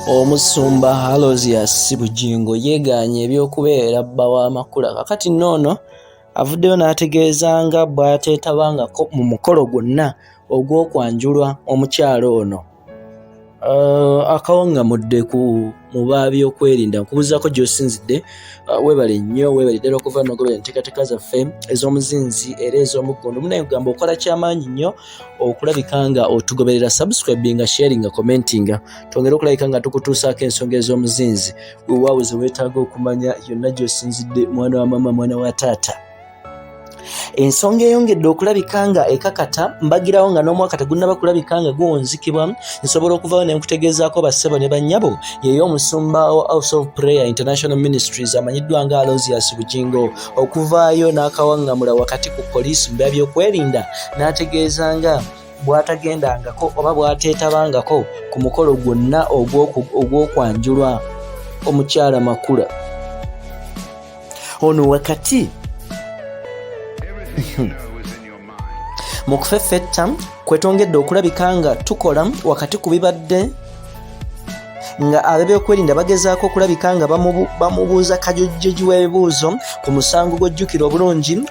Omusumba Aloysius Bugingo yeegaanye eby'okubeera bba wa Makula. Kakati nno ono avuddeyo n'ategeeza nga bw'ateetabangako mu mukolo gwonna ogw'okwanjulwa omukyala ono. Akawungamudde ku mu baabyokwerinda nkubuzaako gy'osinzidde. Weebale nnyo, weebale ddala okuva n'ogoberera enteekateeka zaffe ez'omuzinzi era ez'omuggundu. Munaye kugamba okola kyamaanyi nnyo okulabika nga otugoberera, subscribinga, sharinga, commentinga, twongere okulabika nga tukutuusaako ensonga ez'omuzinzi weewaawo ze weetaaga okumanya yonna gy'osinzidde, mwana wa maama, mwana wa taata. Ensonga eyongedde okulabika nga ekakata mbagirawo nga n'omwaka tegunnaba kulabika nga guwunzikibwa, nsobola okuvayo ne nkutegeezaako bassebo ne bannyabo, yeyo omusumba wa House of Prayer International Ministries amanyiddwa nga Aloysius Bugingo okuvaayo n'akawaŋŋamula wakati ku poliisi mu byabyokwerinda n'ategeeza nga bw'atagendangako oba bw'ateetabangako ku mukolo gwonna ogw'okwanjulwa omukyala Makula ono. Wakati mu kufeffetta kwetwongedde okulabika nga tukola wakati ku bibadde nga ab'ebyokwerinda bagezaako okulabika nga bamubuuza kajojjoji w'ebibuuzo ku musango gw'ojjukira obulungi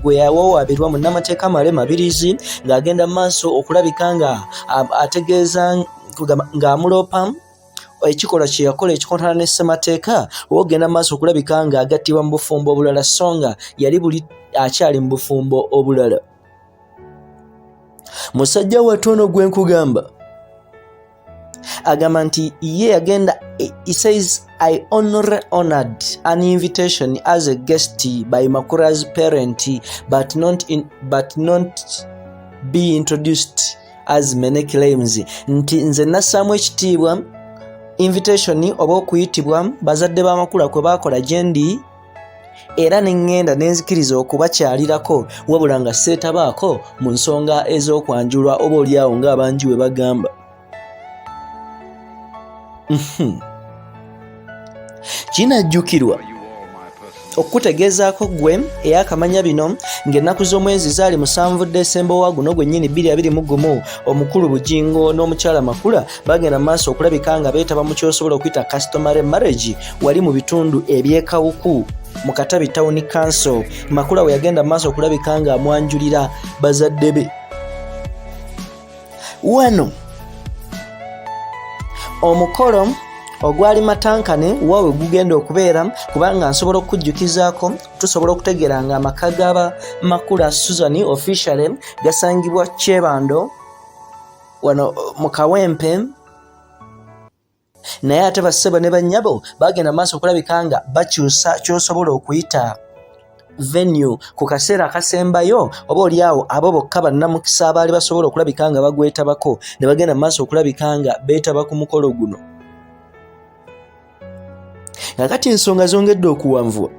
gwe yawawaabirwa munnamateeka Male Mabirizi ng'agenda mu maaso okulabika nga ategeeza ng'amuloopa ekikolwa kye yakola ekikontana ne ssemateeka ogenda maaso okulabika nga agattibwa mu bufumbo obulala, so nga yali buli akyali mu bufumbo obulala. Musajja wattu ono gwe nkugamba agamba nti ye yagenda. He says, "I only honored an invitation as a guest by Makura's parent but not be introduced as many claims," nti nze nassaamu ekitiibwa invitation oba okuyitibwa bazadde b'Amakula kwe baakola gye ndi, era ne ŋŋenda ne nzikiriza okubakyalirako, wabula nga seetabaako mu nsonga ez'okwanjulwa oba oliawo ng'abangi we bagamba. Kinajjukirwa okukutegeezaako ggwe eyakamanya bino ng'ennaku z'omwezi zaali 7 Desemba wa guno gwennyini 2021, omukulu Bugingo n'omukyala Makula bagenda mu maaso okulabika nga beetaba mu kyosobola okuyita customary marriage wali mu bitundu ebyekawuku mu Katabi Town Council. Makula we yagenda mu maaso okulabika nga amwanjulira bazadde be. Wano omukolo ogwali matankane waawe gugenda okubeera, kubanga nsobola okukujjukizaako, tusobola okutegeera nga amaka g'aba Makula Susan officially gasangibwa Kyebando wano mu Kawempe, naye ate bassebo ne bannyabo bagenda maaso okulabika nga bakyusa ky'osobola okuyita venue ku kaseera akasembayo, oba oliawo abo bokka bannamukisa abaali basobola okulabika nga bagwetabako ne bagenda mu maaso okulabika nga beetaba ku mukolo guno. Kakati ensonga zongedde okuwanvuwa.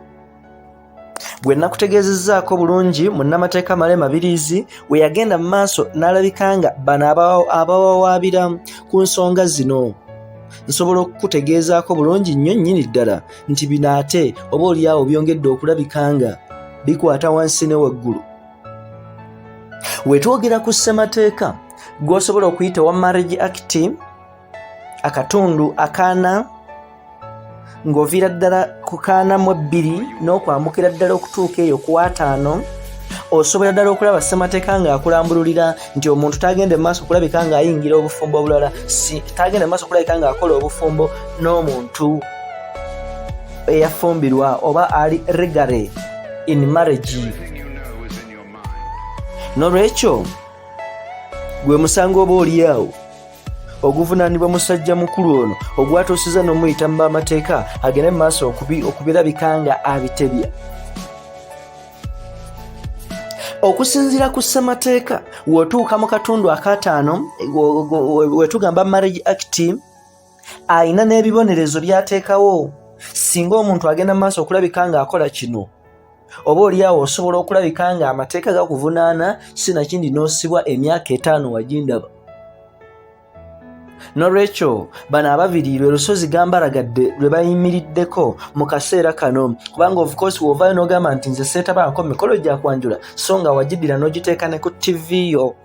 Bwe nakutegeezezzaako bulungi, munnamateeka Male Mabirizi we yagenda mu maaso n'alabika nga bano abawawaabira ku nsonga zino, nsobola okukutegeezaako bulungi nnyo nnyini ddala nti bino ate oba oliawo byongedde okulabika nga bikwata wansi ne waggulu. Wetwogera ku ssemateeka gw'osobola okuyita owa Marriage Act, akatundu akaana ng'oviira ddala ku 42 n'okwambukira ddala okutuuka eyo ku 50, osobola ddala okulaba ssemateeka ng'akulambululira nti omuntu tagenda mu maaso okulabika ng'ayingira obufumbo obulala, si tagenda mu maaso okulabika ng'akola obufumbo n'omuntu eyafumbirwa oba ali legally in marriage. N'olwekyo gwe musango oba oliawo oguvunaanibwa musajja mukulu ono ogwatuusiza n'omuyita mu b'amateeka agende mu maaso okubirabika nga abitebya. Okusinziira ku ssemateeka, w'otuuka mu katundu akataano wetugamba Marriage Act, ayina n'ebibonerezo by'ateekawo singa omuntu agenda mu maaso okulabika ng'akola kino, oba oliawo osobola okulabika nga amateeka gakuvunaana, sinakindi n'osibwa emyaka 5. Wagindaba. N'olwekyo bano ababiri lwe lusozi gambalagadde lwe bayimiriddeko mu kaseera kano, kubanga of course w'ovaayo n'ogamba nti nze seetabaako mikolo gya kwanjula, so nga wagiddira n'ogiteeka ne ku TV yo.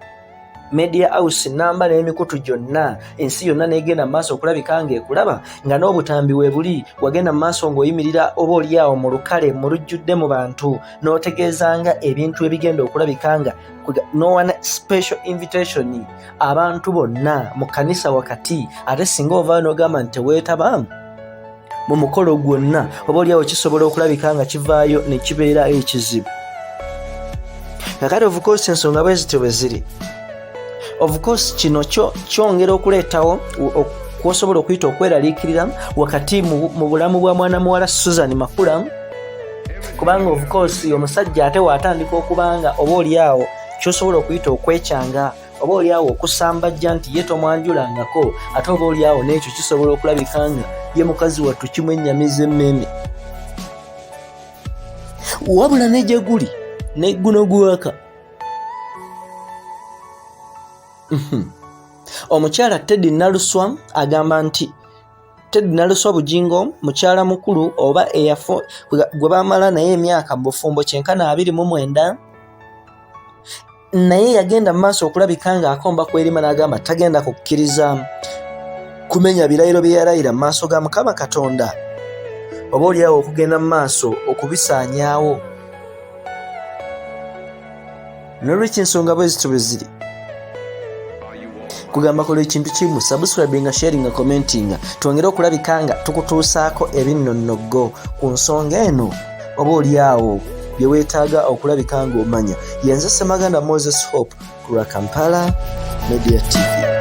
Media house namba n'emikutu gyonna, ensi yonna n'egenda mu maaso okulabika ng'ekulaba, nga n'obutambi we buli. Wagenda mu maaso ng'oyimirira oba oli awo mu lukale mu lujjudde mu bantu, n'otegeezanga ebintu ebigenda okulabika nga n'owana special invitation abantu bonna mu kkanisa wakati. Ate singa ovaayo n'ogamba nti teweetaba mu mukolo gwonna, oba oliawo kisobola okulabika nga kivaayo ne kibeera ekizibu. Kakati of course ensonga bwe zityo bwe ziri. Of course kino kyo kyongera okuleetawo kwosobola okuyita okweraliikirira wakati mu bulamu bwa mwana muwala Susan Makula, kubanga of course omusajja ate waatandika okubanga oba oliawo kyosobola okuyita okwekyanga, oba oliawo okusambajja nti ye tomwanjulangako, ate oba oliawo n'ekyo kisobola okulabika nga ye mukazi wattu kimwennyamiza emmeeme. Wabula ne gye guli ne guno gwaka. Omukyala Teddy Naluswa agamba nti Teddy Naluswa Bugingo mukyala mukulu oba gwe bamala naye emyaka mu bufumbo kyenkana 29, naye yagenda mu maaso okulabika ng'akomba kwerima n'agamba tagenda kukkiriza kumenya birayiro bye yalayira mu maaso ga Mukama Katonda, oba oliawo okugenda mu maaso okubisaanyaawo. Nolwekyo ensonga bwe zityo bwe ziri. Kugamba kola ekintu kimu: subscribinga, sharinga, commentinga, twongere okulabika nga tukutuusaako ebinnonnoggo ku nsonga eno, oba oli awo bye weetaaga okulabika ng'omanya. Yenze Ssemaganda Moses Hope ku lwa Kampala Media TV.